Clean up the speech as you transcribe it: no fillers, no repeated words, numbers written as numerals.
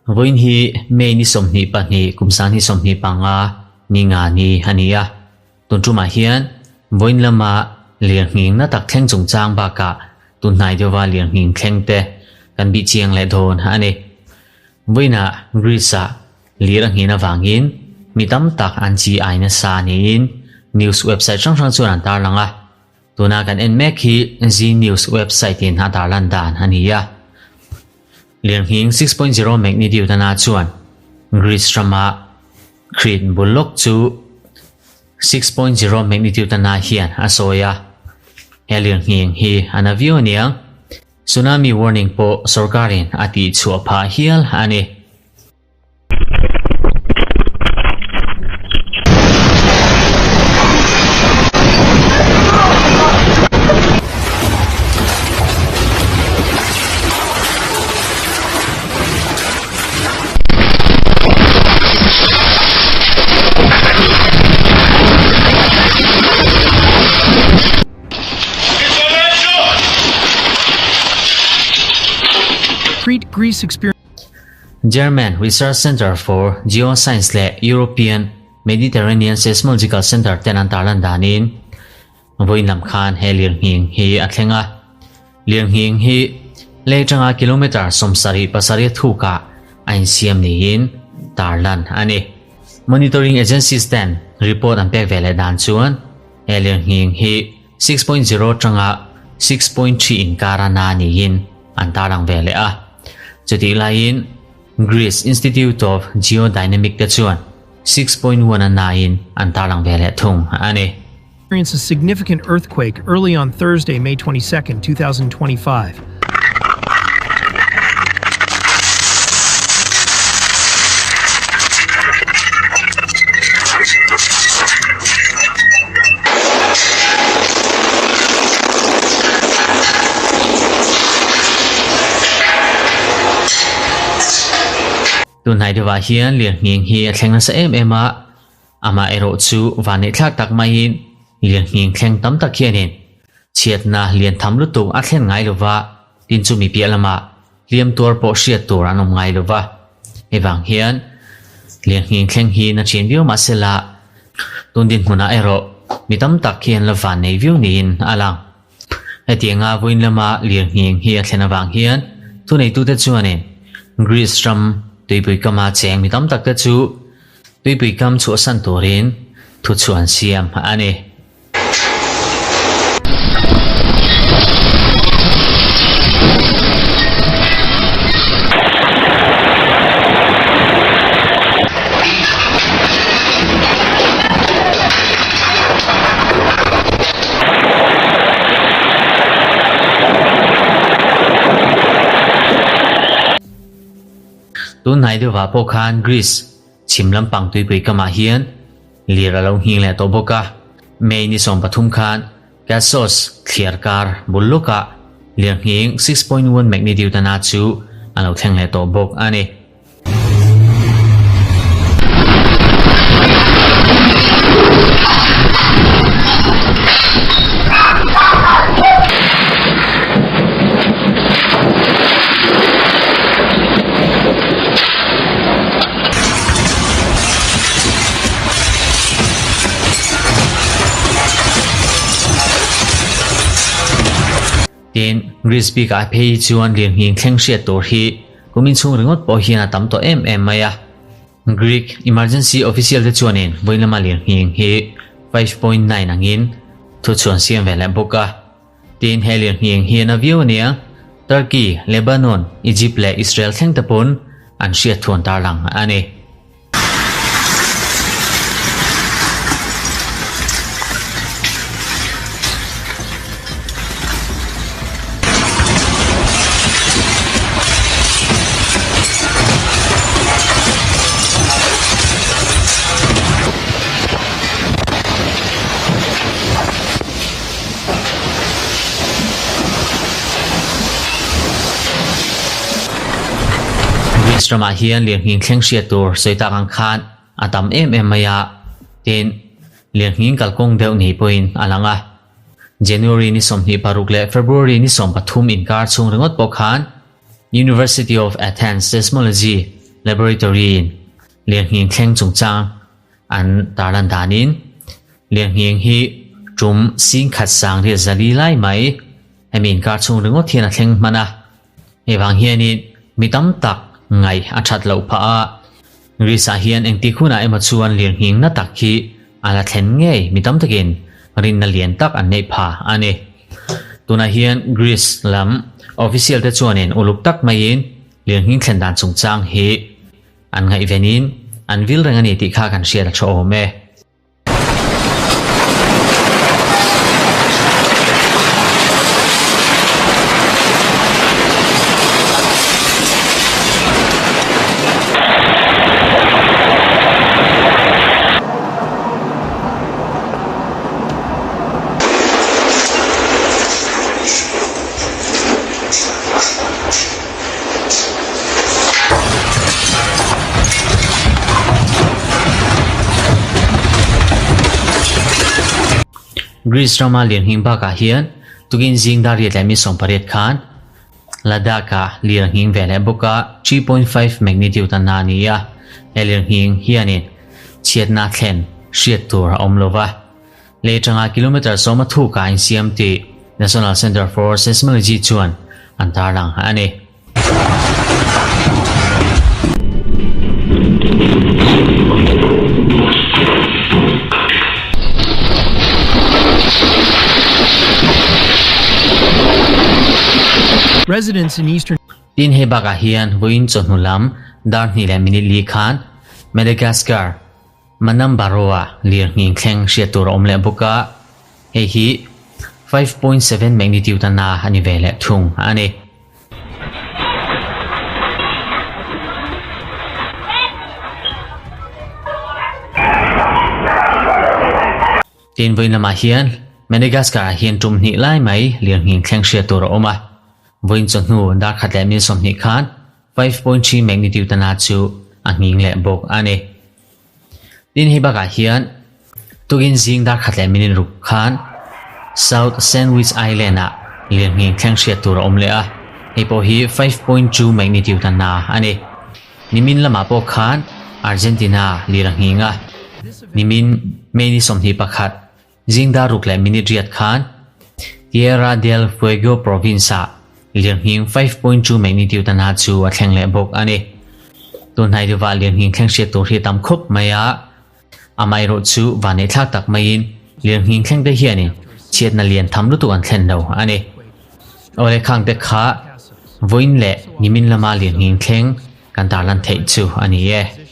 Vawiin hi May ni 22 kum 2025 ni nga ni a ni a. Tun tumah hian vawiin lama lirnghing na tak thleng chungchang bakah tun hnai deuha lirnghing thleng te kan bih chiang leh dawn a ni. Vawiinah Greece-ah lir a nghin avangin mi tam tak an chi ai nasa niin news website hrang hrang chuan an tarlang a. Tuna kan en mek hi Zee News website in a tarlan dan a ni a. Lirnghing 6.0 magnitude a na chuan Greece rama Crete bul lawk chu 6.0 magnitude a na hian a sawi a. He lirnghing hi a na viau aniang. Tsunami warning pawh sorkarin a tihchhuah phah hial a ni. Crete, Greece experienced German Research Centre for Geoscience leh European Mediterranean Seismological Centre ten an tarlan danin vawiin lam khan he lirnghing hi a thleng a. Lirnghing hi lei atanga kilometre 77 thukah a insiam niin tarlan a ni. Monitoring agencies ten report an pek ve leh dan chuan he lirnghing hi 6.0 atanga 6.3 inkar a na niin an tarlang ve leh a. Chutih laiin Greece Institute of Geodynamic te chuan 6.1 a nain an tarlang ve leh thung a ni. Experienced a significant earthquake early on Thursday, May 22nd, 2025. Tunhnai deuhah hian lirnghing hi a thleng nasa em em a, amah erawh chu vanneihthlak tak maiin lirnghing thleng tam tak hianin chhiatna lian tham lutuk a thlen ngai lova, tin chumi piah lamah hliam tuar pawh hriat tur an awm ngai lova. Hei vang hian lirnghing thleng hi na ṭhin viau mahsela tun dinhmunah erawh mi tam tak hi an la vannei viau niin a lang. Hetianga vawiin lama lirnghing hi a thlen avang hian thuneitute chuanin Greece ram tuipui kama cheng mi tam takte chu tuipui kam chhuahsan turin thuchhuan siam a ni. Tunhnai deuhah pawh khan Greece chhim lampang tuipui kamah hian lir a lo nghing leh tawh bawk a. May ni 13 khan Kassos thliar kar bul lawkah lirnghing 6.1 magnitude a na chu a lo thleng leh tawh bawk a ni. Tin, Greece bikah phei hi chuan lirnghing thleng hriat tur hi kumin chhung ringawt pawh hian a tam tawh em em mai a. Greek emergency official te chuanin vawi lama lirnghing hi 5.9 angin thuchhuan siam ve leh bawk a. Tin, he lirnghing hi a na viau a nia, Turkey, Lebanon, Egypt leh Israel thleng te pawn an hriat thuan tarlang a ni. Greece ramah hian lirnghing thleng hriat tur sawi tak ang khan a tam em em mai a, tin, lirnghing kalkawng deuh ni pawhin a lang a. January ni 26 leh February ni 13 inkar chhung ringawt pawh khan. University of Athens Seismology Laboratory-in lirnghing thleng chungchang an tarlan danin lirnghing hi tum singkhat sang riat zali lai mai hemi inkar chhung ringawt hian a thleng hman a. Hei vang hianin mi tam tak ngaih a that loh phah a, Greece-ah hian engtik hunah emaw chuan lirnghing na tak hi a la thlen ngei mi tam takin rinna lian tak an neih pha a ni. Tunah hian Greece lam official te chuanin uluk tak maiin lirnghing thlen dan chungchang hi an ngaihvenin an vil reng a ni tih kha kan hriat a tha awm e. Greece rama lirnghing bakah hian tukin zing dar riat leh mi 18 khan Ladakh-ah lirnghing ve leh bawk a, 3.5 magnitude a na a ni a, he lirnghing hianin chhiatna thlen hriat tur a awm lo va. Lei atanga kilometre sawma thuk ah insiam tih National Centre for Seismology chuan an tarlang a ni. Residents in eastern. Tin hei bakah hian vawiin chawhnu lam dar hnih leh minute li khan Madagascar, Manambaroa lirnghing thleng hriat tur a awm leh bawk a, hei hi 5.7 magnitude a na a ni ve leh thung a ni. Tin vawiin lamah hian Madagascar ah hian tum hnih lai mai lirnghing thleng hriat tur a awm a, vawiin chawhnu dar khat leh mil 20 khan 5.3 magnitude a na chu a nghing leh bawk a ni. Tin hei bakah hian tukin zing dar khat leh minute ruk khan South Sandwich Island ah lirnghing thleng hriat tur a awm leh a, hei pawh hi 5.2 magnitude a na a ni. Nimin lamah pawh khan Argentina lir a nghing a, nimin May ni 21 Zing dar ruk leh minute riat khan Tierra del Fuego province-ah lirnghing 5.2 magnitude a na chu a thleng leh bawk a ni. Tunhnai deuhah lirnghing thleng hriat tur hi a tam khawp mai a, amaherawh chu vaneihthlak tak maiin lirnghing thleng te hianin chhiatna lian tham lutuk an thlen lo a ni. Awle khangte kha vawiin leh nimin lama lirnghing thleng kan tarlan theih chu a ni e.